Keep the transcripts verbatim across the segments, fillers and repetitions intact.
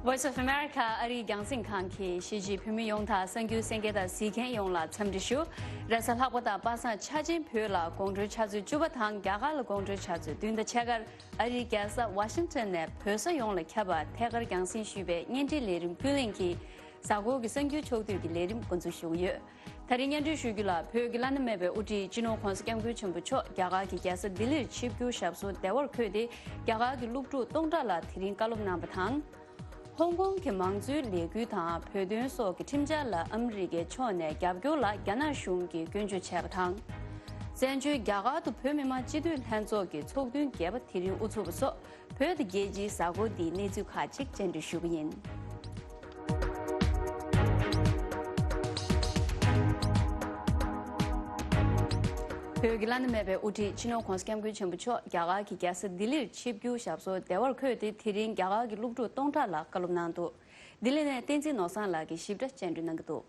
Voice of America ཨ་རིའི་རྒྱང་སྲིང་ཁང་གིས་གཞིས་བྱེས་བོད་མི་ཡོངས་དང་གསར་འགྱུར་གསན་མཁན་དང་གཟིགས་མཁན་ཡོངས་ལ་འཚམས་འདྲི་ཞུ། རེས་གཟའ་ལྷག་པ་དང་པ་སངས་འཆར་ཅན་བོད་ལ་དགོང་དྲོའི་ཆུ་ཚོད་བཅུ་པ་དང་རྒྱ་གར་ལ་དགོང་དྲོའི་ཆུ་ཚོད་བདུན་དང་ཕྱེད་ཀར་ཨ་རིའི་རྒྱལ་ས་ཝ་ཤིང་ཊོན་ནས་བོད་ས་ཡོངས་ལ་ཁྱབ་པ་ཐད་ཀར་རྒྱང་སྲིང་ཞུས་པའི་བརྙན་འཕྲིན་ལས་རིམ་བུ་ལོན་གྱིས་གཟའ་འཁོར་གྱི་གསར་འགྱུར་ཕྱོགས་བསྡུས་ཀྱི་ལས་རིམ་འགོ་འཛུགས་ཞུ་གི་ཡོད། ད་རིང་སྙན་སྒྲོན་ཞུ་རྒྱུ་ལ། བོད་ཀྱི་བླ་ན་མེད་པའི་དབུ་ཁྲིད་སྤྱི་ནོར་༧གོང་ས་༧སྐྱབས་མགོན་ཆེན་པོ་མཆོག་རྒྱ་གར་གྱི་རྒྱལ་ས་ལྡི་ལིར་ཆིབས་བསྒྱུར་ཞབས་སོར་བདེ་བར་འཁོད་དེ། རྒྱ་གར་གྱི་སློབ་ཕྲུག་སྟོང་ཕྲག་ལ་དེ་རིང་བཀའ་སློབ་གནང་བ་དང་། ཧོང་ཀོང་གི་མང་གཙོའི་ལས་འགུལ་དང་བོད་དོན་སོགས་ཀྱི་ཁྲིམས་འཆར་ལ་ཨ་མི་རི་ཀའི་ཕྱོགས་ནས་རྒྱབ་སྐྱོར་ལ་རྒྱ་ནག་གཞུང་གིས་སྐྱོན་བརྗོད་བྱས་པ་དང་། བཙན་བྱོལ་རྒྱ་གར་དུ་བོད་མི་མང་སྤྱི་འཐུས་ལྷན་ཚོགས་ཀྱི་ཚོགས་ཐུན་བརྒྱད་པ་དེ་རིང་དབུ་ཚུགས་པ་སོགས། བོད་དང་རྒྱལ་སྤྱིའི་གཟའ་འཁོར་འདིའི་གནས་ཚུལ་ཁག་ཅིག་སྙན་སྒྲོན་ཞུ་གི་ཡིན། བོད་ཀྱི་བླ་ན་མེད་པའི་དབུ་ཁྲིད་སྤྱི་ནོར་༧གོང་ས་༧སྐྱབས་མགོན་ཆེན་པོ་མཆོག་རྒྱ་གར་གྱི་རྒྱལ་ས་ལྡི་ལིར་ཆིབས་བསྒྱུར་ཞབས་སོར་བདེ་བར་འཁོད་དེ། དེ་རིང་རྒྱ་གར་གྱི་སློབ་ཕྲུག་སྟོང་ཕྲག་ལ་བཀའ་སློབ་གནང་འདུག་ལྡི་ལི་ནས་བསྟན་འཛིན་ནོར་བཟང་ལགས་ཀྱིས་ཞིབ་ཕྲ་སྙན་སྒྲོན་གནང་གི་འདུག་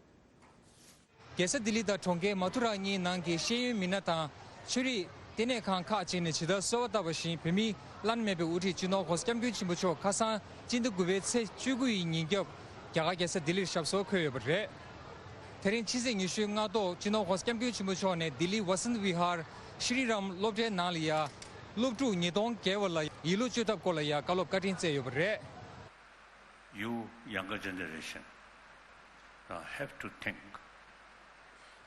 རྒྱལ་ས་ལྡི་ལི་དང་གྲོང་ཁྱེར་མ་ཐུ་ར་གཉིས་ནང་གི་ཤེས་ཡོན་མི་སྣ་དང་ཆོས་རིག་ལྟེ་གནས་ཁང་ཁག་ཅིག་ནས་ཇི་ལྟར་གསོལ་བ་བཏབ་པ་བཞིན། བོད་མིའི་བླ་ན་མེད་པའི་དབུ་ཁྲིད་སྤྱི་ནོར་༧གོང་ས་༧སྐྱབས་མགོན་ཆེན་པོ་མཆོག་ཁ་སང་སྤྱི་ཟླ་དགུ་པའི་ཚེས་བཅུ་དགུ་ཡི་ཉིན་རྒྱབ་རྒྱ་གར་རྒྱལ་ས་ལྡི་ལིར་ཞབས་སོར་འཁོད་ཡོད་པ་རེད། དེ་རིང་ཕྱི་ཚེས་ཉི་ཤུའི་སྔ་དྲོ་སྤྱི་ནོར་༧གོང་ས་༧སྐྱབས་མགོན་ཆེན་པོ་མཆོག་ནས་ལྡི་ལིའི་ཝ་སན་ཏ་བི་ཧར་ཤྲི་རམ་སློབ་གྲྭའི་ནང་ལ་ཡ། སློབ་ཕྲུག་ཉིས་སྟོང་བརྒལ་བ་ལ་ཡིག་ལོག་བཅོས་ཐབས་སྐོར་ལ་ཡ་བཀའ་སློབ་བཀའ་དྲིན་སྩལ་ཡོད་པ་རེད། You younger generation now have to think,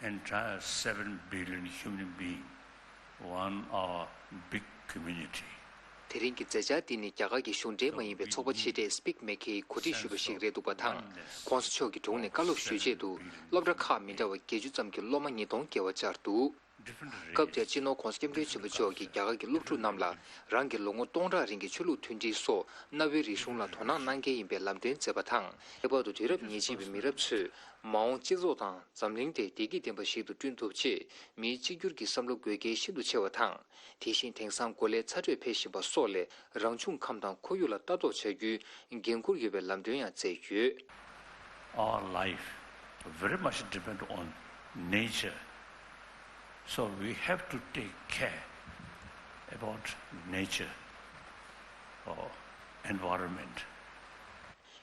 entire seven billion human being, one our big community. དེ་རིང་གི་མཛད་འཆར་འདི་ནི་རྒྱ་གར་གྱི་གཞུང་འབྲེལ་མ་ཡིན་པའི་ཚོགས་པ་ཕྱི་དྲིལ་Speak Make གིས་གོ་སྒྲིག་ཞུས་པ་ཞིག་རེད་འདུག་པ་དང་། ༸གོང་ས་མཆོག་གི་དྲུང་ནས་བཀའ་སློབ་ཞུས་རྗེས་སུ་སློབ་གྲྭ་ཁག་མི་འདྲ་བ་བརྒྱད་ཅུ་ཙམ་གྱི་སློབ་མ་ཉིས་སྟོང་བརྒལ་བ་བཅར་འདུག་སྐབས་དེར་སྤྱི་ནོར་༸གོང་ས་༸སྐྱབས་མགོན་ཆེན་པོ་མཆོག་གིས་རྒྱ་གར་གྱི་སློབ་ཕྲུག་རྣམས་ལ་རང་གི་ལོ་ངོ་སྟོང་ཕྲག་རིང་གི་ཆོས་ལུགས་མཐུན་སྒྲིལ་སོགས་གནའ་བོའི་རིག་གཞུང་ལ་དོ་སྣང་གནང་མཁན་ཡིན་པའི་ལམ་སྟོན་མཛད་པ་དང་། ཁྱད་པར་དུ་དུས་རབས་ཉེར་གཅིག་པའི་མི་རབས་ཚོས་མ་འོངས་སྤྱི་ཚོགས་དང་འཛམ་གླིང་དེ་བདེ་སྐྱིད་ལྡན་པ་ཞིག་ཏུ་བསྐྲུན་ཐུབ་ཆེད་མིའི་གཅིག་གྱུར་གྱི་བསམ་བློ་དགོས་གལ་ཤིན་ཏུ་ཆེ་བ་དང་། དེ་བཞིན་དེང་སང་གོ་ལའི་ཚ་དྲོད་འཕེལ་བཞིན་པ་སོགས་ལས་རང་བྱུང་ཁམས་དང་ཁོར་ཡུག་ལ་ལྟ་རྟོག་བྱ་རྒྱུའི་འགན་འཁུར་ཡོད་པའི་ལམ་སྟོན་ཡང་མཛད་ཡོད། Our life very much depend on nature. So we have to take care about nature or environment.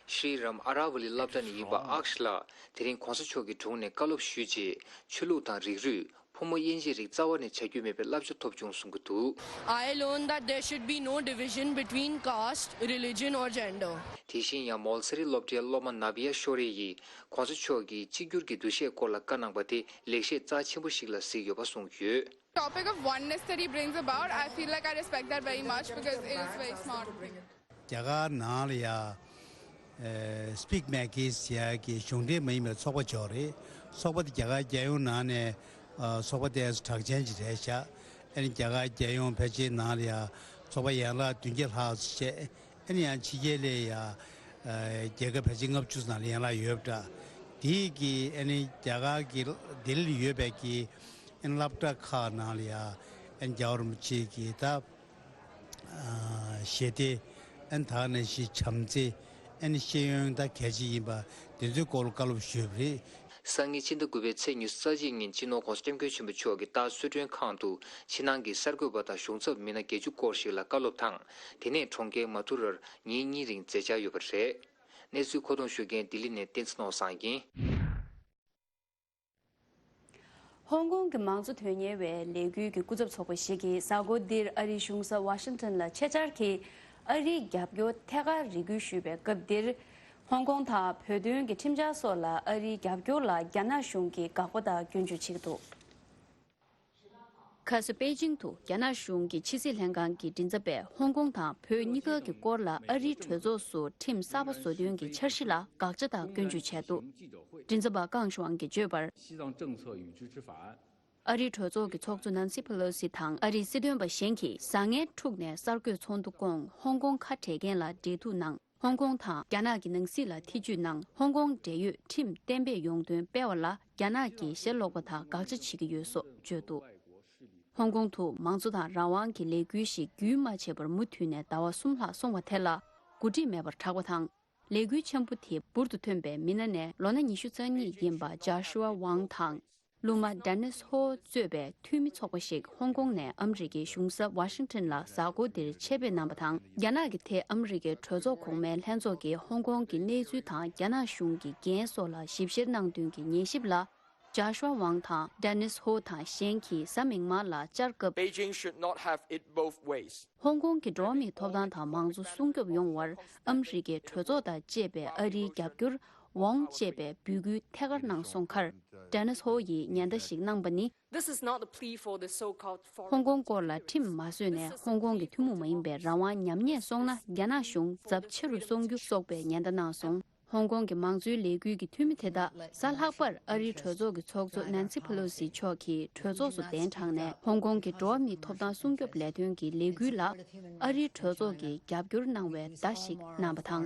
ཤྲི་རམ་ཨ་ར་ཝ་ལི་སློབ་གྲྭ་ནས་ཡིན་པ་ཨག་ཤི་ལགས་དེ་རིང་༸གོང་ས་མཆོག་གི་དྲུང་ནས་བཀའ་སློབ་ཞུས་རྗེས་ཆོས་ལུགས་དང་རིགས་རུས། ཕོ་མོ་དབྱེ་འབྱེད་རིགས་རྩ་བ་ནས་བྱ་རྒྱུ་མེད་པའི་བསླབ་བྱ་ཐོབ་བྱུང་གསུང་གི་འདུག I learned that there should be no division between caste, religion, or gender. དེ་བཞིན་ཡང་མོལ་སེ་རི་སློབ་གྲྭའི་སློབ་མ་ནབ་ཡ་ཤོ་རེ་ཡིས་༸གོང་ས་མཆོག་གིས་གཅིག་གྱུར་གྱི་འདུ་ཤེས་སྐོར་ལ་བཀའ་གནང་པ་དེ་ལེགས་བཤད་རྩ་ཆེན་པོ་ཞིག་ལ་གཟིགས་ཡོད་པ་གསུངས་ཡོད། Topic of oneness that he brings about, I feel like I respect that very much because it is very smart. རྒྱ་གར་ནང་ལ་ཡ། ཨེ། Speak Make ཟེར་ཡག་གི་གཞུང་འབྲེལ་མ་ཡིན་པའི་ཚོགས་པ་ཅིག་རེད། ཚོགས་པ་དེ་རྒྱ་གར་རྒྱལ་ཡོངས་ནང་ནས་ཨ། ཚོགས་པ་དེ་གྲགས་ཅན་ཅིག་རེད་ཤག་ཨ་ནི་རྒྱ་གར་རྒྱལ་ཡོངས་ཕལ་ཆེར་ནང་ལ་ཡ་ཚོགས་པ་ཡན་ལག་བདུན་བརྒྱ་ལྷག་ཙམ་བྱས། ཨ་ནི་ཡང་ཕྱི་རྒྱལ་ལ་ཡ་ཨ། རྒྱལ་ཁབ་ཕལ་ཆེར་ལྔ་བཅུ་ནང་ལ་ཡན་ལག་ཡོད་པ་འདྲ། དེའི་གི་ཨ་ནི་རྒྱ་གར་གི་ལྡི་ལིར་ཡོད་པའི་གི་ཨ་ནི་སློབ་གྲྭ་ཁག་ནང་ལ་ཡ་ཨ་ནི་རྒྱལ་བ་རིན་པོ་ཆེ་གི་ད། ཨ། ཞི་བདེ། ཨ་ནི་ད་ག་ནང་བཞིན་བྱམས་བརྩེ། ཨ་ནི་ཤེས་ཡོན་ད་གལ་ཆེ་ཡིན་པ་དེ་ཚོའི་སྐོར་ལ་བཀའ་སློབ་ཞུས་པ་རེད། སང་ཉིན་ཕྱི་ཟླ་དགུ་པའི་ཚེས་ཉི་ཤུ་རྩ་གཅིག་ཉིན་སྤྱི་ནོར་༸གོང་ས་༸སྐྱབས་མགོན་ཆེན་པོ་མཆོག་གིས་ད་གསོལ་མགྲོན་ཁང་དུ་ཕྱི་ནང་གི་གསར་འགོད་པ་དང་གཞུང་ཚབ་མི་སྣ་བརྒྱད་ཅུ་སྐོར་ཞིག་ལ་བཀའ་སློབ་དང་། དེ་ནས་གྲོང་ཁྱེར་མ་ཐུ་རར་ཉིན་གཉིས་རིང་མཛད་འཆར་ཡོད་པ་རེད། གནས་ཚུལ་མཁོ་གཏོང་ཞུ་མཁན་ལྡི་ལི་ནས་བསྟན་འཛིན་ནོར་བཟང་ཡིན། ཧོང་ཀོང་གི་མང་གཙོ་དོན་གཉེར་བའི་ལས་འགུལ་གྱི་སྐུ་ཚབ་ཚོགས་པ་ཞིག་གིས་གཟའ་འཁོར་འདིར་ཨ་རིའི་གཞུང་ས་ཝ་ཤིང་ཊོན་ལ་ཆེད་བཅར་གྱིས་ཨ་རིའི་རྒྱབ་སྐྱོར་ཐད་ཀར་རེ་སྐུལ་ཞུས་པའི་སྐབས་འདིར། ཧོང་ཀོང་དང་བོད་དོན་གྱི་ཁྲིམས་འཆར་སོགས་ལ་ཨ་རིའི་རྒྱབ་སྐྱོར་ལ་རྒྱ་ནག་གཞུང་གིས་དགག་པ་དང་སྐྱོན་བརྗོད་བྱེད་ཀྱི་འདུག་ཁ་སང་པེ་ཅིང་དུ་རྒྱ་ནག་གཞུང་གི་ཕྱི་སྲིད་ལྷན་ཁང་གི་མགྲིན་ཚབ་པས་ཧོང་ཀོང་དང་བོད་གཉིས་ཀ་གི་སྐོར་ལ་ཨ་རིའི་གྲོས་ཚོགས་སུ་ཁྲིམས་གསར་པ་བཟོ་དོན་གྱི་འཆར་གཞི་ལ་དགག་བྱ་དང་སྐྱོན་བརྗོད་བྱས་འདུག་མགྲིན་ཚབ་པ་ཀང་ཤུའང་གིས་བརྗོད་པར། ཨ་རིའི་གྲོས་ཚོགས་ཀྱི་ཚོགས་གཙོ་ནན་སི་ཕེ་ལོ་སི་དང་ཨ་རིའི་སྲིད་དོན་པ་གཞན་གྱིས་བཟང་ངན་འཁྲུག་ནས་གསར་འགོད་ཚོགས་འདུ་བསྐོངས། ཧོང་ཀོང་ཁ་བྲལ་མཁན་ལ་འབྲེལ་གཏུག་གནང་། ཧོང་ཀོང་དང་རྒྱ་ནག་གི་ནང་སྲིད་ལ་ཐེ་ཇུས་གནང་། ཧོང་ཀོང་འབྲེལ་ཡོད་ཁྲིམས་གཏན་འབེབས་ཡོང་དོན་སྤེལ་བ་ལ་རྒྱ་ནག་གིས་ཞེ་ལོག་པ་དང་དགག་བྱ་བྱེད་ཀྱི་ཡོད་སོགས་བརྗོད་འདུག་ཧོང་ཀོང་དུ་མང་གཙོ་དང་རང་དབང་གི་ལས་འགུལ་ཞིག་རྒྱུན་མ་ཆད་པར་མུ་མཐུད་ནས་ཟླ་བ་གསུམ་ལྷག་སོང་བ་དེ་ལ་འགོ་ཁྲིད་མེད་པར་གྲགས་པ་དང་། ལས་འགུལ་ཆེན་པོ་དེའི་འབུར་དུ་ཐོན་པའི་མི་སྣ་ནས་ལོ་ན་ཉི་ཤུ་རྩ་གཉིས་ཡིན་པ་ཇཱ་ཤུ་ཝ་ཝང་དང་། སློབ་མ་ཌེ་ནིས་ཧོ་གཙོས་པའི་འཐུས་མི་ཚོགས་པ་ཞིག་ཧོང་ཀོང་ནས་ཨ་མི་རི་ཀའི་གཞུང་ས་ཝ་ཤིང་ཊོན་ལ་གཟའ་འཁོར་འདིར་ཆེད་ཕེབས་གནང་བ་དང་། རྒྱ་ནག་གི་ཐད་ཨ་མི་རི་ཀའི་གྲོས་ཚོགས་གོང་མའི་ལྷན་ཚོགས་ཀྱིས་ཧོང་ཀོང་གི་གནས་ཚུལ་དང་རྒྱ་ནག་གཞུང་གི་འགན་སོགས་ལ་ཞིབ་བཤེར་གནང་དོན་གྱི་ཉན་ཞིབ་ལ། ཇཱ་ཤུ་ཝ་ཝང་དང་ཌེ་ནིས་ཧོ་དང་གཞན་གྱིས་གཟའ་མིག་དམར་ལ་བཅར་སྐབས། Beijing should not have it both ways. ཧོང་ཀོང་གི་འགྲོ་བ་མིའི་ཐོབ་ཐང་དང་མང་གཙོ་སྲུང་སྐྱོབ་ཡོང་བར་ཨ་མི་རི་ཀའི་གྲོས་ཚོགས་དང་བཅས་པས་ཨ་རིའི་རྒྱབ་སྐྱོར་འོང་ཅེས་པའི་འབོད་སྐུལ་ཐད་ཀར་གནང་སོང་ཁར། ཌེ་ནིས་ཧོ་ཡིས་ཉེན་བརྡ་ཞིག་གནང་པ་ནི། This is not a plea for the so-called foreign ཧོང་ཀོང་སྐོར་ལ་ཁྲིམས་མ་བཟོས་ནས་ཧོང་ཀོང་གི་ཐུན་མོང་མ་ཡིན་པའི་རང་དབང་ཉམས་ཉེས་སོང་ན། རྒྱ་ནག་གཞུང་ཚབས་ཆེ་རུ་གཏོང་རྒྱུ་སོགས་པའི་ཉེན་བརྡ་གནང་སོང་། ཧོང་ཀོང་གི་མང་གཙོའི་ལས་འགུལ་གྱི་འཐུས་མི་དེ་དག་གཟའ་ལྷག་པར་ཨ་རིའི་གྲོས་ཚོགས་ཀྱི་ཚོགས་གཙོ་ནན་སི་ཕེ་ལོ་སི་མཆོག་གིས་གྲོས་ཚོགས་སུ་གདན་དྲངས་ནས། ཧོང་ཀོང་གི་འགྲོ་བ་མིའི་ཐོབ་ཐང་སྲུང་སྐྱོབ་ལས་དོན་གྱི་ལས་འགུལ་ལ་ཨ་རིའི་གྲོས་ཚོགས་ཀྱིས་རྒྱབ་སྐྱོར་གནང་བའི་བརྡ་ཞིག་གནང་བ་དང་།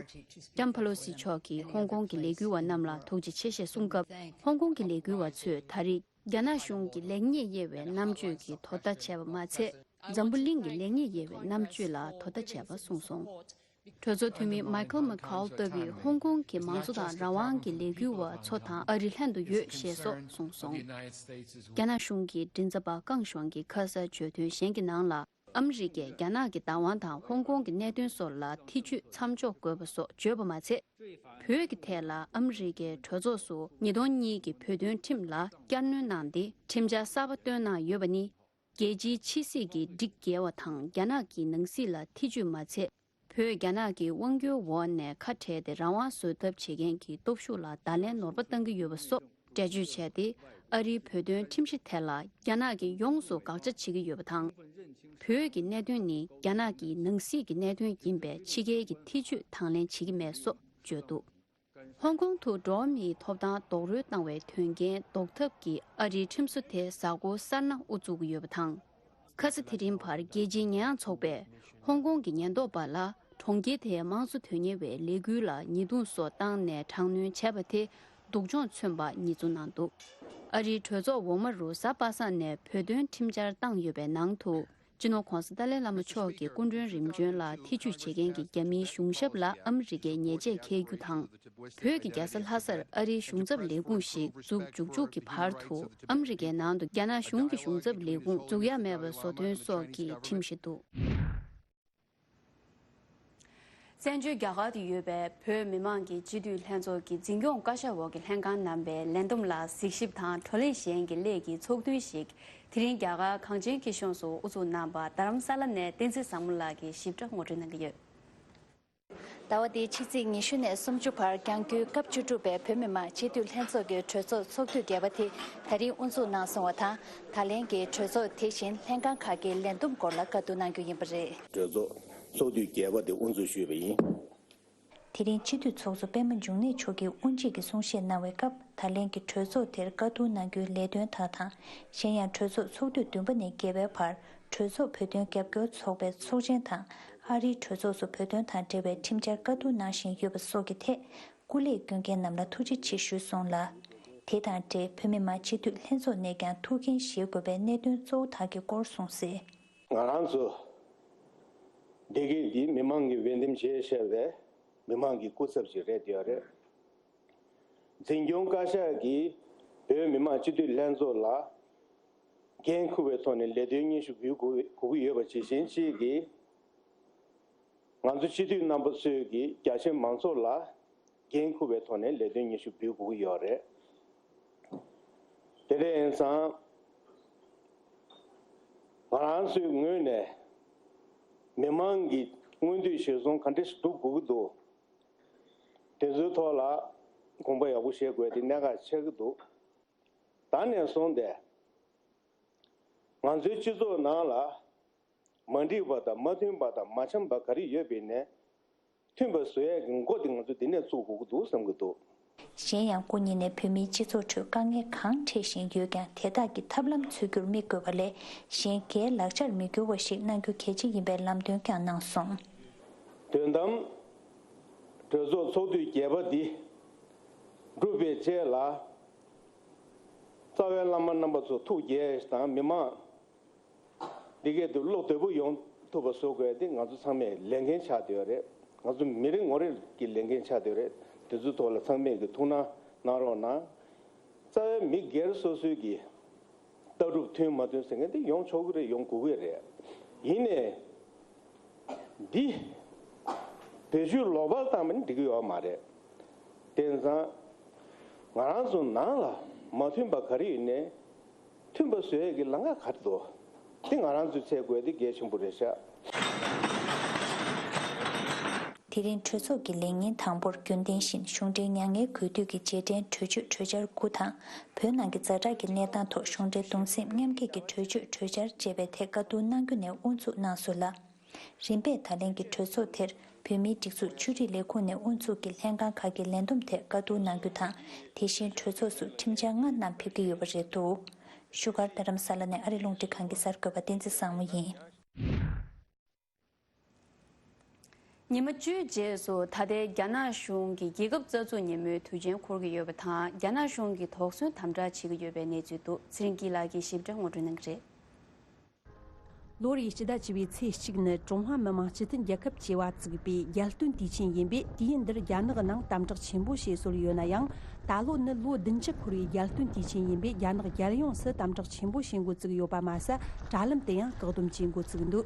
ལྕམ་ཕེ་ལོ་སི་མཆོག་གིས་ཧོང་ཀོང་གི་ལས་འགུལ་བ་རྣམས་ལ་ཐུགས་རྗེ་ཆེ་ཞེས་གསུངས་སྐབས། ཧོང་ཀོང་གི་ལས་འགུལ་བ་ཚོས་ད་རེས་རྒྱ་ནག་གཞུང་གི་ལེགས་ཉེས་དབྱེ་བའི་རྣམ་དཔྱོད་ཀྱིས་དོ་ཟླ་བྱས་པ་མ་ཚད། འཛམ་བུ་གླིང་གི་ལེགས་ཉེས་དབྱེ་བའི་རྣམ་དཔྱོད་ལ་དོ་ཟླ་བྱས་པ་གསུངས་སོང་། གྲོས་ཚོགས་འཐུས་མི་མའི་ཁལ་མེག་ཁཱལ་ལྟ་བུས་ཧོང་ཀོང་གི་མང་གཙོ་དང་རང་དབང་གི་ལས་འགུལ་བ་ཚོ་དང་ཨ་རི་ལྷན་དུ་ཡོད་ཞེས་སོགས་གསུངས་སོང་། རྒྱ་ནག་གཞུང་གི་མགྲིན་ཚབ་པ་ཀང་ཞུང་གིས་ཁ་ས་བརྗོད་དོན་གཞན་གྱི་ནང་ལ། ཨ་མི་རི་ཀས་རྒྱ་ནག་གི་བདག་དབང་དང་ཧོང་ཀོང་གི་གནད་དོན་སོགས་ལ་ཐེ་ཇུས་མཚམས་འཇོག་དགོས་པ་སོགས་བརྗོད་པ་མ་ཚད། བོད་ཀྱི་ཐད་ལ་ཨ་མི་རི་ཀའི་གྲོས་ཚོགས་སུ་ཉིས་སྟོང་གཉིས་ཀྱི་བོད་དོན་ཁྲིམས་ལ་བསྐྱར་སྣོན་གནང་སྟེ། ཁྲིམས་འཆར་གསར་པ་བཏོན་གནང་ཡོད་པ་ནི། རྒྱལ་སྤྱིའི་ཕྱི་སྲིད་ཀྱི་སྒྲིག་འགལ་བ་དང་རྒྱ་ནག་གི་ནང་སྲིད་ལ་ཐེ་ཇུས་མ་ཚད། བོད་རྒྱ་ནག་གི་དབང་སྒྱུར་འོག་ནས་ཁ་བྲལ་ཏེ་རང་དབང་བཟོ་ཐབས་བྱེད་མཁན་གྱི་སྟོབས་ཤུགས་ལ་བརྡ་ལན་ནོར་བ་བཏང་གི་ཡོད་པ་སོགས་འགྲེལ་བརྗོད་བྱས་ཏེ། ཨ་རིའི་བོད་དོན་ཁྲིམས་གཞི་དེ་ལ་རྒྱ་ནག་གིས་ཡོངས་སུ་དགག་བྱ་བྱེད་ཀྱི་ཡོད་པ་དང་། བོད་ཀྱི་གནད་དོན་ནི་རྒྱ་ནག་གི་ནང་སྲིད་ཀྱི་གནད་དོན་ཡིན་པས། ཕྱི་རྒྱལ་གྱི་ཐེ་ཇུས་དང་ལེན་བྱེད་ཀྱི་མེད་སོགས་བརྗོད་འདུག་ཧོང་ཀོང་དུ་འགྲོ་བ་མིའི་ཐོབ་ཐང་རྡོག་རོལ་བཏང་བའི་དོན་རྐྱེན་ཟློག་ཐབས་ཀྱི་ཨ་རིའི་ཁྲིམས་བཟོ་དེ་གཟའ་འཁོར་གསར་ན་དབུ་བཙུགས་ཀྱི་ཡོད་པ་དང་། ཁ་ས་དེ་རིང་བར་རྒྱལ་སྤྱིའི་ཉེས་ཡངས་ཚོགས་པས་ཧོང་ཀོང་གི་ཉེན་རྟོག་པ་ལ་གྲོང་ཁྱེར་དེའི་དམངས་གཙོ་དོན་གཉེར་བའི་ལས་འགུལ་ལ་ཉེས་རྡུང་སོགས་བཏང་ནས་དྲག་གནོན་བྱས་པ་དེ་སྡུག་སྦྱོང་མཚོན་པ་ཉེས་འཛུགས་གནང་འདུག་ཨ་རིའི་གྲོས་ཚོགས་འོག་མ་རུ་གཟའ་པ་སངས་ནས་བོད་དོན་ཁྲིམས་འཆར་བཏང་ཡོད་པའི་ནང་དུ། སྤྱི་ནོར་༧གོང་ས་ཏཱ་ལའི་བླ་མ་མཆོག་གི་སྐུ་མགྲོན་རིམ་བྱོན་ལ་ཐེ་ཇུས་བྱེད་མཁན་གྱི་རྒྱ་མིའི་གཞུང་ཞབས་ལ་ཨ་མི་རི་ཀས་ཉེས་ཆད་འཁེལ་རྒྱུ་དང་། བོད་ཀྱི་རྒྱལ་ས་ལྷ་སར་ཨ་རིའི་གཞུང་ཚབ་ལས་ཁུངས་ཤིག་འཛུགས་མཇུག་མཇུག་གི་བར་དུ་ཨ་མི་རི་ཀའི་ནང་དུ་རྒྱ་ནག་གཞུང་གི་གཞུང་ཚབ་ལས་ཁུངས་འཛུགས་ཡ་མེད་པ་བཟོ་དོན་སོགས་ཀྱི་ཁྲིམས་གཞི་འདུག་བཙན་བྱོལ་རྒྱ་གར་དུ་ཡོད་པའི་བོད་མི་མང་གི་སྤྱི་འཐུས་ལྷན་ཚོགས་ཀྱི་འཛིན་སྐྱོང་བཀའ་ཤག་འོག་གི་ལྷན་ཁང་རྣམ་པའི་ལས་བསྡོམས་ལ་གཟིགས་ཞིབ་དང་བགྲོ་གླེང་གཞན་གྱི་སླད་ཀྱི་ཚོགས་འདུ་ཞིག་དེ་རིང་རྒྱ་གར་གངས་ཅན་སྐྱིད་གཤོངས་སུ་དབུ་འཛུགས་གནང་བ་རྡ་རམ་ས་ལ་ནས་བསྟན་འཛིན་བཟང་མོ་ལགས་ཀྱིས་ཞིབ་ཕྲ་ངོ་སྤྲོད་གནང་གི་ཡོད། ཟླ་བ་འདིའི་ཕྱི་ཚེས་ཉི་ཤུ་ནས་སུམ་ཅུ་བར་རྒྱང་སྐྱོད་སྐབས་བཅུ་དྲུག་པའི་བོད་མི་མང་སྤྱི་འཐུས་ལྷན་ཚོགས་ཀྱི་གྲོས་ཚོགས་ཚོགས་དུས་བརྒྱད་པ་དེ་ད་རིང་དབུ་འཛུགས་གནང་སོང་བ་དང་། ད་ལན་གྱི་གྲོས་ཚོགས་དེ་བཞིན་ལྷན་ཁང་ཁག་གི་ལས་བསྡོམས་སྐོར་ལ་བཀའ་བསྡུར་གནང་རྒྱུ་ཡིན་པ་རེད། གྲོས་ཚོགས་ཚོགས་དུས་བརྒྱད་པ་དེ་དབུ་འཛུགས་ཞུས་པ་ཡིན། དེ་རིང་སྤྱི་འཐུས་ཚོགས་གཙོ་པད་མ་འབྱུང་གནས་མཆོག་གིས་དབུ་འབྱེད་ཀྱི་གསུང་བཤད་གནང་བའི་སྐབས། ད་ལན་གྱི་གྲོས་ཚོགས་དེར་བཀའ་བསྡུར་གནང་རྒྱུའི་ལས་དོན་དག་དང་། གཞན་ཡང་གྲོས་ཚོགས་ཚོགས་དུས་བདུན་པ་ནས་བརྒྱད་པའི་བར་གྲོས་ཚོགས་བོད་དོན་རྒྱབ་སྐྱོར་ཚོགས་པའི་ཚོགས་ཆེན་དང་། ཨ་རིའི་གྲོས་ཚོགས་སུ་བོད་དོན་དང་འབྲེལ་བའི་ཁྲིམས་འཆར་བཀའ་བསྡུར་གནང་བཞིན་ཡོད་པ་སོགས་ཀྱི་ཐད་སྐུ་ལས་སྐྱོན་མཁན་རྣམས་ལ་ཐུགས་རྗེ་ཆེ་ཞུས་སོང་ལ། དེ་དང་འབྲེལ་བོད་མི་མང་སྤྱི་འཐུས་ལྷན་ཚོགས་ནས་ཀྱང་ཐུགས་འགན་བཞེས་དགོས་པའི་གནད་དོན་གཙོ་བོ་དག་གི་སྐོར་གསུངས་གསལ། ང་རང་ཚོ་སྡེ་དགེ་འདི་མི་མང་གིས་འོས་འདེམས་བྱས་བཞག་པའི་མི་མང་གི་སྐུ་ཚབ་ཅིག་རེད་བསྡད་ཡོད་རེད། འཛིན་སྐྱོང་བཀའ་ཤག་གིས་བོད་མི་མང་སྤྱི་འཐུས་ལྷན་ཚོགས་ལ་འགན་འཁུར་བའི་ཐོག་ནས་ལས་དོན་སྙན་ཞུ་འབུལ་དགོས་དགོས་ཀྱི་ཡོད་པ་ཇི་བཞིན་གཅིག་གིས། ང་ཚོ་སྤྱི་འཐུས་རྣམ་པ་ཚོས་ཀྱིས་རྒྱ་ཆེ་མང་ཚོགས་ལ་འགན་འཁུར་བའི་ཐོག་ནས་ལས་དོན་སྙན་ཞུ་འབུལ་དགོས་ཀྱི་ཡོད་རེད། དེ་འདྲ་ཡིན་ཙང་། ང་རང་ཚོའི་ངོས་ནས་མི་མང་གི་མངོན་འདོད་གཞིར་བཟུང་ག་འདྲ་ཞིག་སྒྲུབ་དགོས་ཀྱི་འདུག་དེ་ཚོའི་ཐོག་ལ་དགོངས་པ་ཡག་པོ་བཞེས་དགོས་དེ་གནད་འགག་ཆགས་ཀྱི་འདུག་ད་ནས་བཟུང་སྟེ་ང་ཚོའི་སྤྱི་ཚོགས་ནང་ལ་མ་འགྲིག་པ་དང་མ་མཐུན་པ་དང་མ་འཆམ་པ་ག་རེ་ཡོད་པ་ཡིན་ནའི་མཐུན་པ་བཟོ་ཡས་ཀྱི་འགོ་དེ་ང་ཚོས་འདི་ནས་བཙུགས་དགོས་ཀྱི་འདུག་བསམ་གྱི་འདུག་གཞན་ཡང་སྐུ་ཉིད་ནས་བོད་མིའི་སྤྱི་ཚོགས་ཁྲོད་དཀའ་ངལ་གང་འཕྲད་བཞིན་ཡོད་ཀྱང་དེ་དག་གི་ཐབས་ལམ་འཚོལ་རྒྱུར་དམིགས་དགོས་པ་ལས་གཞན་སྒེར་ལག་ཆར་མི་འགྱུར་བ་ཞིག་གནང་རྒྱུ་གལ་ཆེ་ཡིན་པའི་ལམ་སྟོན་ཀྱང་གནང་སོང་། དོན་དམ། གྲོས་ཚོགས་ཚོགས་དུས་བརྒྱད་པ་འདི་འགྲུབ་པའི་རྗེས་ལ། རྩ་བའི་བླ་མ་རྣམ་པ་ཚོ་ཐུགས་དགྱེས་དང་མི་མང་འདི་གའི་དུ་བློ་བདེ་པོ་ཡོང་ཐུབ་པ་བཟོ་དགོས་དེ་ང་ཚོ་ཚང་མའི་ལས་འགན་ཆགས་བསྡད་ཡོད་རེད། ང་ཚོ་མི་རེ་ངོ་རེ་གི་ལས་འགན་ཆགས་བསྡད་ཡོད་རེད། དེ་ཚོའི་ཐོག་ལ་ཚང་མས་ཀྱི་ཐུགས་སྣང་གནང་རོགས་གནང་། རྩ་བའི་མི་སྒེར་སོ་སོའི་གི་ལྟ་གྲུབ་མཐུན་མ་མཐུན་ཟེར་མཁན་དེ་ཡོང་ཆོག་གི་རེད། ཡོང་དགོས་ཀྱི་རེད། ཡིན་ནའི་འདི་བེད་སྤྱོད་ལོག་པར་བཏང་བ་ནི་འགྲིག་གི་ཡོད་མ་རེད། དེ་ཙང་ང་རང་ཚོ་ནང་ལ་མ་མཐུན་པ་ག་རེ་ཡོད་ནའི་མཐུན་པ་བཟོ་ཡས་ཀྱི་ལམ་ཁ་ག་རེ་འདུག་དེ་ང་རང་ཚོས་འཚོལ་དགོས་དེ་གལ་ཆེན་པོ་རེད་ཤག་དེ་རིང་གྲོས་ཚོགས་ཀྱི་ལས་ཉིན་དང་པོར་རྒྱུན་ལྡན་བཞིན་གཞུང་འབྲེལ་མྱ་ངན་གུས་འདུད་ཀྱི་རྗེས་དྲན་གྲོས་ཆོད་གྲོས་འཆར་དགུ་དང་། བོད་ནང་གི་ཛ་དྲག་གི་གནས་སྟངས་ཐོག་གཞུང་འབྲེལ་གདུང་སེམས་མཉམ་སྐྱེད་ཀྱི་གྲོས་ཆོད་གྲོས་འཆར་ཅེས་པའི་ཐད་བཀའ་བསྡུར་གནང་རྒྱུ་ནས་དབུ་འཛུགས་གནང་སོང་ལ། རིམ་པས་ད་ལན་གྱི་གྲོས་ཚོགས་དེར་བོད་མིའི་སྒྲིག་འཛུགས་ཆོས་རིག་ལས་ཁུངས་ནས་དབུ་འཛུགས་ཀྱི་ལྷན་ཁང་ཁག་གི་ལས་བསྡོམས་ཐད་བཀའ་བསྡུར་གནང་རྒྱུ་དང་། དེ་བཞིན་གྲོས་ཚོགས་སུ་ཁྲིམས་འཆར་ལྔ་བསྣམས་ཕེབས་ཀྱི་ཡོད་པ་རེད་འདུག་བཞུགས་སྒར་རྡ་རམ་ས་ལ་ནས་ཨ་རི་རླུང་འཕྲིན་ཁང་གི་གསར་འགོད་པ་བསྟན་འཛིན་བཟང་མོ་ཡིན། ཉི་མ་བཅུའི་རྗེས་སུ་ད་ལྟའི་རྒྱ་ནག་གཞུང་གི་རྒྱལ་ཁབ་རྩ་འཛུགས་ཉིན་མོའི་དུས་ཆེན་འཁོར་གྱི་ཡོད་པ་དང་། རྒྱ་ནག་གཞུང་གིས་དོགས་ཟོན་དམ་དྲག་བྱེད་ཀྱི་ཡོད་པའི་གནས་ཚུལ་འདུག་ཚེ་རིང་སྐྱིད་ལགས་ཀྱིས་ཞིབ་ཕྲ་ངོ་སྤྲོད་གནང་གི་རེད། ལོ་རེའི་སྤྱི་ཟླ་བཅུ་པའི་ཚེས་གཅིག་ནི་ཀྲུང་ཧྭ་མི་དམངས་སྤྱི་མཐུན་རྒྱལ་ཁབ་ཅེས་པ་བཙུགས་པའི་རྒྱལ་སྟོན་དུས་ཆེན་ཡིན་པས། དུས་ཡུན་འདིར་རྒྱ་ནག་ནང་དམ་དྲག་ཆེན་པོ་བྱས་སྲོལ་ཡོད་ན་ཡང་། ད་ལོ་ནི་ལོ་བདུན་ཅུ་འཁོར་བའི་རྒྱལ་སྟོན་དུས་ཆེན་ཡིན་པས། རྒྱ་ནག་རྒྱལ་ཡོངས་སུ་དམ་དྲག་ཆེན་པོ་བྱེད་འགོ་བཙུགས་ཡོད་པ་མ་ཟད། དྲ་ལམ་དུ་ཡང་བཀག་སྡོམ་བྱེད་འགོ་བཙུགས་འདུག་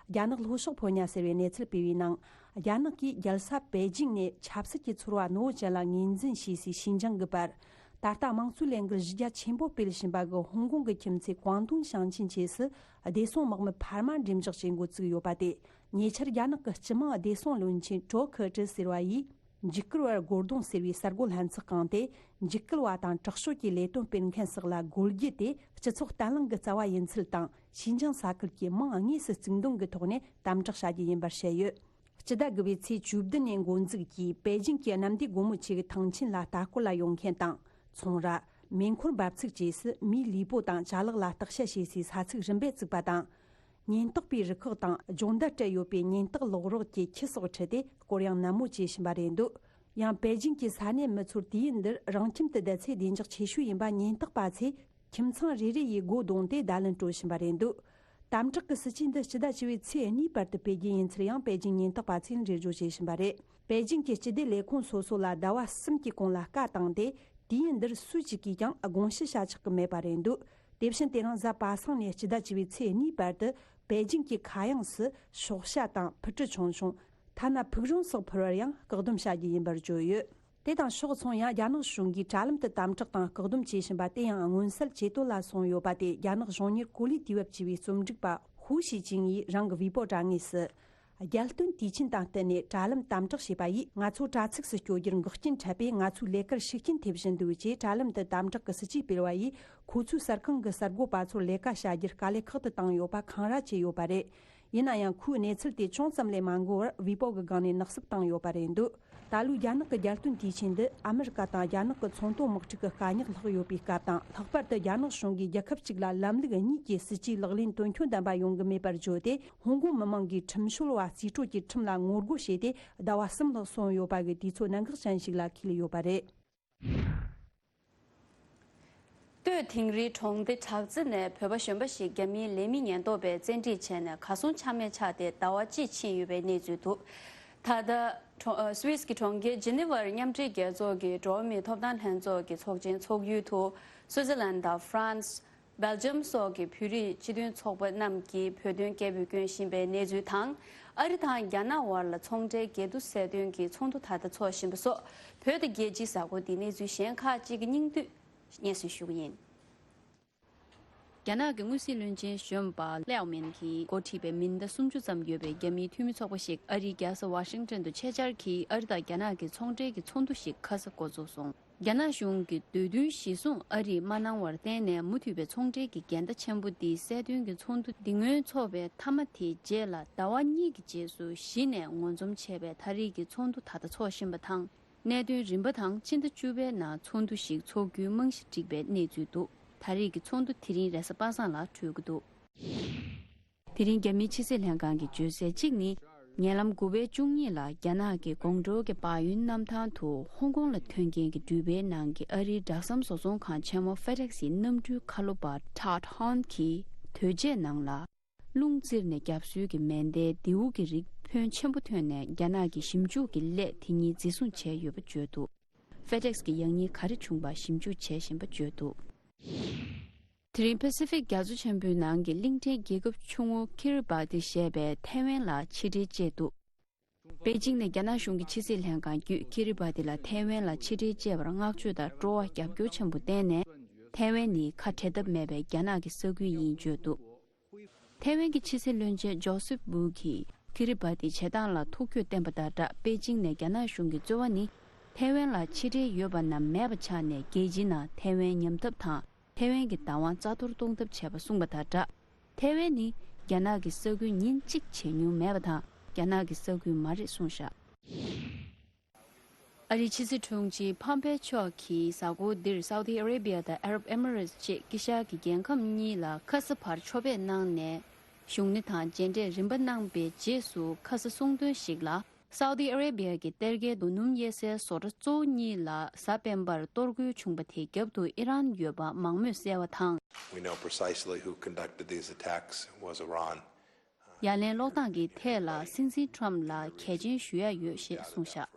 རྒྱ་ནག་ལྷོ་ཕྱོགས་ཕོ་ཉ་ཟེར་བའི་གནས་ཚུལ་སྤེལ་བའི་ནང་། རྒྱ་ནག་གིས་རྒྱལ་ས་པེ་ཅིང་ནས་ཆབ་སྲིད་ཀྱི་ཚོར་བ་རྣོ་བོ་ཅན་ལ་ངོས་འཛིན་བྱས་སའི་ཞིན་ཅང་གི་བར། ད་ལྟ་དམངས་གཙོའི་ལས་འགུལ་གཞི་རྒྱ་ཆེན་པོ་སྤེལ་བཞིན་པ་གི་ཧོང་ཀོང་གི་ཁྱིམ་མཚེས་ཀོང་ཏུང་ཞིང་ཆེན་བཅས་སུ་བདེ་སྲུང་དམག་མི་འཕར་མ་འགྲེམས་འཇོག་བྱེད་འགོ་བཙུགས་ཡོད་པ་དེ། ཉེ་ཆར་རྒྱ་ནག་གི་སྤྱི་དམངས་བདེ་སྲུང་བློན་ཆེན་ཀྲོ་ཁེ་ཀྲི་ཟེར་བ་ཡིས། འཇིགས་སྐུལ་བར་སྒོ་རྡུང་ཟེར་བའི་གསར་འགོད་ལྷན་ཚོགས་བསྐངས་ཏེ། འཇིགས་སྐུལ་བ་དང་དྲག་སྤྱོད་ཀྱི་ལས་དོན་སྤེལ་མཁན་སོགས་ལ་རྒོལ་རྒྱུ་དེ་སྤྱི་ཚོགས་བརྟན་ལྷིང་གི་རྩ་བ་ཡིན་ཚུལ་དང་། ཞིན་ཅང་ས་ཁུལ་གྱི་མིང་དངོས་སུ་བརྩེགས་འདོན་གྱི་ཐོག་ནས་དམ་དྲག་བྱ་རྒྱུ་ཡིན་པར་བཤད་ཡོད། སྤྱི་ཟླ་དགུ་པའི་ཚེས་བཅུ་བདུན་ནས་འགོ་འཛུགས་ཀྱིས་པེ་ཅིང་གི་གནམ་བདེ་སྒོ་མོ་ཆེ་གི་ཐང་ཆེན་ལ་ལྟ་སྐོར་ལ་ཡོང་མཁན་དང་། ཚོང་ར། མེ་འཁོར་འབབ་ཚུགས་བཅས་སུ་མིའི་ལུས་པོ་དང་ཅ་ལག་ལ་བརྟག་དཔྱད་བྱེད་སའི་ས་ཚིགས་རིམ་པས་བཙུགས་པ་དང་། ཉེན་རྟོག་པའི་རུ་ཁག་དང་སྦྱོང་བརྡར་སྤྲད་ཡོད་པའི་ཉེན་རྟོག་གློག་རོགས་ཀྱི་ཁྱུ་སོགས་ཁྲིད་དེ་སྐོར་གཡེང་ནན་མོ་བྱེད་བཞིན་པ་རེད་འདུག་ཡང་པེ་ཅིང་གི་ས་གནས་མི་ཚོར་དུས་ཡུན་འདིར་རང་ཁྱིམ་དུ་བསྡད་ཚེ་བདེ་འཇགས་ཆེ་ཤོས་ཡིན་པ་ཉེན་རྟོག་པ་ཚོས་ཁྱིམ་ཚང་རེ་རེ་ཡི་སྒོ་བརྡུངས་ཏེ་བརྡ་ལན་སྤྲོད་བཞིན་པ་རེད་འདུག་དམ་དྲག་གི་སྲིད་ཇུས་འདི་སྤྱི་ཟླ་བཅུ་པའི་ཚེས་གཉིས་བར་དུ་སྤེལ་རྒྱུ་ཡིན་ཚུལ་ཡང་པེ་ཅིང་ཉེན་རྟོག་པ་ཚོས་འགྲེལ་བརྗོད་བྱེད་བཞིན་པ་རེད། པེ་ཅིང་གི་སྤྱི་བདེ་ལས་ཁུངས་སོ་སོ་ལ་ཟླ་བ་གསུམ་གྱི་གོང་ལ་བཀའ་བཏང་སྟེ། དུས་ཡུན་འདིར་སུ་གཅིག་གིས་ཀྱང་དགོངས་ཞུ་བྱ་ཆོག་གི་མེད་པ་རེད་འདུག་དེ་བཞིན་དེ་རིང་གཟའ་པ་སངས་ནས་སྤྱི་ཟླ་བཅུ་པའི་ཚེས་གཉིས་བར་དུ་པེ་ཅིང་གི་མཁའ་དབྱིངས་སུ་ཤོག་བྱ་དང་འཕུར་གྲུ་ཆུང་ཆུང་། ཐ་ན་ཕུག་རོན་སོགས་འཕུར་བར་ཡང་བཀག་སྡོམ་བྱ་རྒྱུ་ཡིན་པར་བརྗོད་ཡོད། དེ་དང་ཕྱོགས་མཚུངས་ཡང་རྒྱ་ནག་གཞུང་གིས་དྲ་ལམ་དུ་དམ་དྲག་དང་བཀག་སྡོམ་བྱེད་བཞིན་པ་དེ་ཡང་མངོན་གསལ་ཇེ་དོད་ལ་སོང་ཡོད་པ་དེ་རྒྱ་ནག་གཞུང་གཉེར་གོ་ལའི་དུས་བབ་ཅེས་པའི་རྩོམ་སྒྲིག་པ་ཧུའུ་ཞི་ཅིང་ཡིས་རང་གི་ཝེ་པོ་དྲ་ངོས་སུ། རྒྱལ་སྟོན་དུས་ཆེན་དང་བསྟུན་ནས་དྲ་ལམ་དམ་དྲག་བྱས་པ་ཡིས་ང་ཚོ་དྲ་ཚིགས་སུ་སྐྱོད་རྒྱུར་འགོག་རྐྱེན་འཕྲད་པས། ང་ཚོའི་ལས་ཀར་ཤུགས་རྐྱེན་ཐེབས་བཞིན་འདུག་ཅེས་དྲ་ལམ་དུ་དམ་དྲག་གི་སྲིད་ཇུས་སྤེལ་བ་ཡིས། ཁོ་ཚོའི་གསར་ཁང་གི་གསར་འགོད་པ་ཚོར་ལས་ཀ་བྱ་རྒྱུར་དཀའ་ལས་ཁག་ཏུ་བཏང་ཡོད་པ་འཁང་ར་བྱས་ཡོད་པ་རེད། ཡིན་ན་ཡང་། ཁོའི་གནས་ཚུལ་དེ་ཅུང་ཙམ་ལས་མ་འགོར་བར་ཝེ་པོ་གི་སྒང་ནས་ནག་བསུབ་བཏང་ཡོད་པ་རེད་འདུག་ད་ལོའི་རྒྱ་ནག་གི་རྒྱལ་སྟོན་དུས་ཆེན་འདི་ཨ་མི་རི་ཀ་དང་རྒྱ་ནག་གི་ཚོང་དོན་དམག་འཁྲུག་གི་དཀའ་རྙོག་ལྷག་ཡོད་པའི་སྐབས་དང་། ལྷག་པར་དུ་རྒྱ་ནག་གཞུང་གིས་རྒྱལ་ཁབ་གཅིག་ལ་ལམ་ལུགས་གཉིས་ཀྱི་སྲིད་ཇུས་ལག་ལེན་དོན་འཁྱོལ་ལྡན་པ་ཡོང་གི་མེད་པར་བརྗོད་དེ། ཧོང་ཀོང་མི་མང་གིས་ཁྲིམས་སྲོལ་བ་རྩིས་སྤྲོད་ཀྱི་ཁྲིམས་ལ་ངོ་རྒོལ་བྱས་ཏེ་ཟླ་བ་གསུམ་ལྷག་སོང་ཡོད་པ་གི་དུས་ཚོད་གནད་འགག་ཅན་ཞིག་ལ་འཁེལ་ཡོད་པ་རེད། སྟོད་དིང་རིའི་གྲོང་སྡེ་བྲག་རྩེ་ནས་བོད་པ་གཞོན་པ་ཞིག་རྒྱ་མིའི་ལས་མི་ཉེན་རྟོག་པས་བཙན་ཁྲིད་བྱས་ནས་གར་སོང་ཆ་མེད་ཆགས་ཏེ་ཟླ་བ་གཅིག་ཕྱིན་ཡོད་པའི་གནས་ཚུལ་འདུག་ད་ལྟ་གྲོང་ཨ་སུད་སི་གི་གྲོང་ཁྱེར་ཇི་ནི་ཝར་མཉམ་འབྲེལ་རྒྱལ་ཚོགས་ཀྱི་འགྲོ་བ་མིའི་ཐོབ་ཐང་ལྷན་ཚོགས་ཀྱི་ཚོགས་ཆེན་འཚོགས་ཡུལ་དུ། སུའུ་ཙི་ལན་དང་ཧྥ་རན་སི། སྦེལ་ཇམ་སོགས་ཀྱི་བོད་རིགས་སྤྱི་མཐུན་ཚོགས་པ་རྣམས་ཀྱིས་བོད་དོན་སྐད་འབོད་སྐྱོན་བཞིན་པའི་གནས་ཚུལ་དང་། ཨ་རི་དང་རྒྱ་ནག་དབར་ལ་ཚོང་འབྲེལ་འགལ་འདུ་སེལ་དོན་གྱི་ཚོགས་འདུ་ད་ལྟ་འཚོགས་བཞིན་པ་སོགས། བོད་དང་རྒྱལ་སྤྱིའི་གཟའ་འཁོར་འདིའི་གནས་ཚུལ་གཞན་ཁག་ཅིག་གི་སྙིང་བསྡུས་སྙན་སེང་ཞུ་གི་ཡིན། རྒྱ་ནག་གི་དངོས་སྲིད་བློན་ཆེན་གཞོན་པ་ལེའོ་མིན་གྱིས་འགོ་ཁྲིད་པའི་མི་སྣ་སུམ་ཅུ་ཙམ་ཡོད་པའི་རྒྱ་མིའི་འཐུས་མི་ཚོགས་པ་ཞིག་ཨ་རིའི་རྒྱལ་ས་ཝ་ཤིང་ཏོན་དུ་ཆེད་བཅར་གྱིས་ཨ་རི་དང་རྒྱ་ནག་གི་ཚོང་འབྲེལ་གྱི་ཚོགས་འདུ་ཞིག་ཁ་ས་འགོ་འཛུགས་སོང་། རྒྱ་ནག་གཞུང་གིས་འདོད་འདུན་གཞིར་བཟུང་ཨ་རིས་མ་གནང་བར་བརྟེན་ནས། མུ་མཐུད་པའི་ཚོང་འབྲེལ་གྱི་འགལ་ཟླ་ཆེན་པོ་འདི་སེལ་དོན་གྱི་ཚོགས་འདུ་འདི་སྔོན་འཚོགས་པའི་མཐའ་མ་དེའི་རྗེས་ལ་ཟླ་བ་གཉིས་ཀྱི་རྗེས་སུ་གཞི་ནས་ངོ་འཛོམས་བྱས་པའི་ད་རེས་ཀྱི་ཚོགས་འདུ་ད་ལྟ་འཚོགས་བཞིན་པ་དང་། གནད་དོན་རིམ་པ་དང་ཕྱི་ཟླ་བཅུ་པའི་ནང་ཚོགས་འདུ་ཞིག་འཚོགས་རྒྱུའི་རྨང་གཞི་བསྒྲིགས་པའི་གནས་ཚུལ་འདུག་ད་རེས་ཀྱི་ཚོགས་འདུ་དེ་རིང་རེས་གཟའ་པ་སངས་ལ་གྲོལ་གྱི་འདུག་དེ་རིང་རྒྱ་མིའི་ཕྱི་སྲིད་ལྷན་ཁང་གིས་བརྗོད་གསལ་གཅིག་ནི། ཉེ་ལམ་དགུ་པའི་བཅུ་གཉིས་ལ་རྒྱ་ནག་གི་ཀོང་ཀྲོའུ་གི་བག་ཡོན་གནམ་ཐང་དུ་ཧོང་ཀོང་ལ་ཐོན་མཁན་གྱི་འགྲུལ་པའི་ནང་གི་ཨ་རིའི་སྦྲག་ཟམ་བཟོ་ཚོང་ཁང་ཆེན་མོ་ཧྥེ་ཌེག་སི་ཡི་གནམ་གྲུའི་ཁ་ལོ་པ་ཊཱཌ་ཧོན་གྱིས་དོས་ཆས་ནང་ལ་རླུང་བཙིར་ནས་བརྒྱབ་སྲོལ་གྱི་མེ་མདའི་མདེའུ་གི་རིགས་ཕོན་ཆེན་པོ་ཐོན་ནས། རྒྱ་ནག་གི་ཞིབ་འཇུག་གི་སླད་དེ་ཉིད་འཛིན་བཟུང་བྱས་ཡོད་པ་བརྗོད་འདུག་ཕེ་ཌེག་སི་གི་ཡང་སྙིང་ག་རེ་བྱུང་པ་ཞིབ་འཇུག་བྱེད་བཞིན་པ་བརྗོད་འདུག་དེ་རིང་པེ་སི་ཕིག་རྒྱ་མཚོ་ཆེན་པོའི་ནང་གི་གླིང་ཕྲན་རྒྱལ་ཁབ་ཆུང་ངུ་ཁི་རི་བ་ཏི་ཞེས་པས་ཐའེ་ཝན་ལ་ཕྱི་འབྲེལ་བཅད་འདུག་པེ་ཅིང་ནས་རྒྱ་ནག་གཞུང་གི་ཕྱི་སྲིད་ལྷན་ཁང་བརྒྱུད་ཁི་རི་བ་ཏི་ལ་ཐའེ་ཝན་ལ་ཕྱི་འབྲེལ་བཅད་པར་བསྔགས་བརྗོད་དང་སྤྲོ་བ་རྒྱབ་སྐྱོར་ཆེན་པོ་བསྟན་ནས། ཐའེ་ཝན་ནི་ཁ་བྲལ་ཐབས་མེད་པའི་རྒྱ་ནག་གི་ས་ཁུལ་ཡིན་བརྗོད་འདུག་ཐའེ་ཝན་གྱི་ཕྱི་སྲིད་བློན་ཆེན་ཇོ་སེབ་ཝུ་གིས་ཁི་རི་བ་ཏིའི་བྱེད་སྟངས་ལ་ཐུགས་འགྱོད་བསྟན་པ་དང་སྦྲགས། པེ་ཅིང་ནས་རྒྱ་ནག་གཞུང་གི་རྩོལ་བ་ནི་ཐའེ་ཝན་ལ་ཕྱི་འབྲེལ་ཡོད་པ་རྣམས་མེད་པ་ཆགས་ནས། རྒྱལ་སྤྱིའི་ནང་ཐའེ་ཝན་ཉམས་ཐབས་དང་། ཐའེ་ཝན་གྱི་བདག་དབང་རྩ་གཏོར་གཏོང་ཐབས་བྱས་པ་གསུངས་པ་དང་སྦྲགས། ཐའེ་ཝན་ནི་རྒྱ་ནག་གི་ས་ཁུལ་ཉིན་གཅིག་བྱེད་མྱོང་མེད་པ་དང་། རྒྱ་ནག་གི་ས་ཁུལ་མ་རེད་གསུངས་བཞག་ཨ་རིའི་ཕྱི་སྲིད་དྲུང་ཆེ་ཕམ་པེ་མཆོག་གིས་གཟའ་འཁོར་འདིར་སའུ་ཏི་ཨ་རེ་བི་ཡ་དང་ཨ་རབ་ཨེ་མི་རེ་ཊི་བཅས་དཀྱིལ་ཤར་གྱི་རྒྱལ་ཁམས་གཉིས་ལ་ཁ་ས་བར་ཕྱོགས་ཕེབས་གནང་ནས། བཞུགས་གནས་དང་མཇལ་འཕྲད་རིམ་པ་གནང་པའི་རྗེས་སུ། ཁ་ས་གསུང་དོན་ཞིག་ལ། སའུ་ཏི་ཨ་རེ་བི་ཡ་གི་གཏེར་ཁའི་རྡོ་སྣུམ་དབྱེ་སའི་བཟོ་གྲྭ་གཙོ་བོ་གཉིས་ལ་གཟའ་སྤེན་པར་གཏོར་རྒོལ་བྱུང་པ་དེའི་རྒྱབ་ཏུ་ཨི་རན་ཡོད་པ་མང་མོས་གསལ་བ་དང་། We know precisely who conducted these attacks was Iran. ཡ་ལན་སློག་སྟངས་ཀྱི་ཐད་ལ་སྲིད་འཛིན་ཁྲོམ་ལ་གལ་ཆེན་ཞུ་ཡ་ཡོད་ཞེས་གསུངས་བཞག་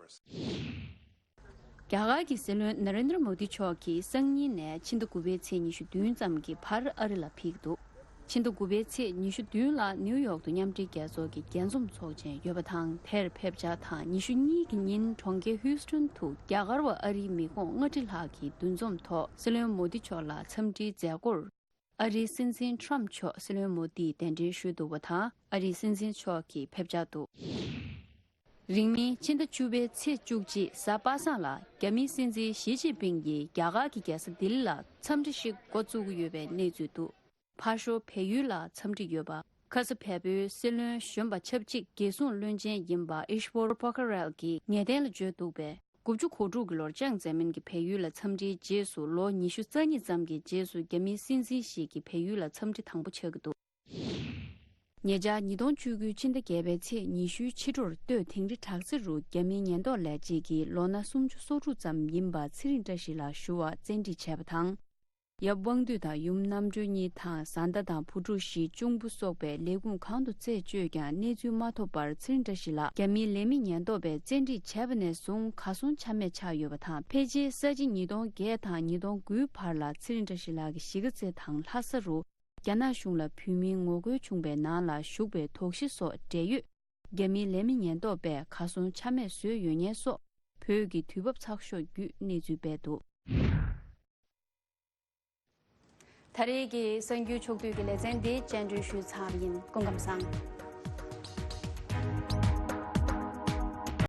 རྒྱ་གར་གྱི་སྲིད་བློན་ན་རེན་དྲ་མོ་དི་མཆོག་གིས་སང་ཉིན་ནས་ཕྱི་ཟླ་དགུ་པའི་ཚེས་ཉི་ཤུ་བདུན་ཙམ་གྱི་བར་ཨ་རི་ལ་ཕེབས་འདུག་ཕྱི་ཟླ་དགུ་པའི་ཚེས་ཉི་ཤུ་བདུན་ལ་ནིའུ་ཡོག་ཏུ་མཉམ་འབྲེལ་རྒྱལ་ཚོགས་ཀྱི་རྒྱས་འཛོམས་ཚོགས་ཆེན་ཡོད་པ་དང་། དེར་ཕེབས་འཆར་དང་། ཉི་ཤུ་གཉིས་ཀྱི་ཉིན་གྲོང་ཁྱེར་ཧིའུ་སི་ཊོན་དུ་རྒྱ་གར་བ་ཨ་རིའི་མི་ཁོངས་ལྔ་ཁྲི་ལྷག་གི་འདུ་འཛོམས་ཐོག་སྲིད་བློན་མོ་དི་མཆོག་ལ་འཚམས་འདྲིའི་མཛད་སྒོར། ཨ་རིའི་སྲིད་འཛིན་ཁྲོམ་མཆོག་སྲིད་བློན་མོ་དིས་གདན་འདྲེན་ཞུས་འདུག་པ་དང་། ཨ་རིའི་སྲིད་འཛིན་མཆོག་གིས་ཕེབས་འཆར་འདུག་རིང་མིན་ཕྱི་ཟླ་བཅུ་པའི་ཚེས་བཅུ་གཅིག་གཟའ་པ་སངས་ལ་རྒྱ་མིའི་སྲིད་འཛིན་ཞི་ཅིན་ཕིང་གིས་རྒྱ་གར་གྱི་རྒྱལ་ས་ལྡི་ལི་ལ་འཚམས་འདྲི་ཞིག་འགོ་བཙུགས་ཀྱི་ཡོད་པའི་གནས་ཚུལ་འདུག་ཕར་ཞོགས་བལ་ཡུལ་ལ་འཚམས་འདྲི་ཡོད་པ། ཁ་ས་བལ་པོའི་སྲིད་བློན་གཞོན་པ་ཆབས་ཅིག་རྒྱལ་སྲུང་བློན་ཆེན་ཡིན་པ་ཨིཤ་བོར་པོ་ཁ་རལ་གྱིས་ངེས་གཏན་ལ་བརྗོད་འདུག་པས། དགུ་བཅུ་གོ་དྲུག་གི་ལོར་ཅང་ཙེ་མིན་གྱིས་བལ་ཡུལ་ལ་འཚམས་འདྲིའི་རྗེས་སུ། ལོ་ཉི་ཤུ་རྩ་གཉིས་ཙམ་གྱི་རྗེས་སུ་རྒྱ་མིའི་སྲིད་འཛིན་ཞིག་གིས་བལ་ཡུལ་ལ་འཚམས་འདྲི་དང་པོ་ཆགས་ཀྱི་འདུག་ཉེ་ཆར་ཉིས་སྟོང་བཅུ་དགུ་ཕྱི་ཟླ་བརྒྱད་པའི་ཚེས་ཉི་ཤུའི་ཕྱི་དྲོར་སྟོད་དིང་རི་བྲག་རྩེ་རུ་རྒྱ་མིའི་ཉེན་རྟོག་ལས་བྱེད་ཀྱིས་ལོ་ན་སུམ་ཅུ་སོ་དྲུག་ཙམ་ཡིན་པ་ཚེ་རིང་བཀྲ་ཤིས་ལགས་ཞུ་བར་བཙན་ཁྲིད་བྱས་པ་དང་། ཡབ་དབང་འདུས་དང་ཡུམ་རྣམ་གྲོལ་གཉིས་དང་། བཟའ་ཟླ་དང་བུ་ཕྲུག་བཞི། གཅུང་པོ་སོགས་པའི་ལས་ཁུངས་གང་དུ་རྩད་གཅོད་ཀྱང་གནས་ཚུལ་མ་ཐོབ་པར། ཚེ་རིང་བཀྲ་ཤིས་ལགས་རྒྱ་མིའི་ལས་མི་ཉེན་རྟོག་པས་བཙན་ཁྲིད་བྱས་པ་ནས་བཟུང་གར་སོང་ཆ་མེད་ཆགས་ཡོད་པ་དང་། ཕལ་ཆེར་ས་བྱི་ཉིས་སྟོང་བརྒྱད་དང་ཉིས་སྟོང་དགུའི་བར་ལ་ཚེ་རིང་བཀྲ་ཤིས་ལགས་ཀྱི་གཞིས་ཀ་རྩེ་དང་ལྷ་ས་རུ་རྒྱ་ནག་གཞུང་ལ་བོད་མིའི་ངོ་རྒོལ་བྱུང་པའི་ནང་ལ་ཞུགས་པའི་དོགས་གཞི་སོགས་འབྲེལ་ཡོད་རྒྱ་མིའི་ལས་མི་ཉེན་རྟོག་པས་གར་སོང་ཆ་མེད་བཟོས་ཡོད་ཉེན་སོགས་བོད་ཀྱི་དུས་བབ་ཚགས་ཤོག་བརྒྱུད་གནས་ཚུལ་སྤེལ་འདུག་ད་རེས་ཀྱི་གསར་འགྱུར་ཕྱོགས་བསྡུས་ཀྱི་ལེ་ཚན་འདི་སྤྱན་འབུལ་ཞུས་ཚར་བ་ཡིན། སྐུ་ཁམས་བཟང་།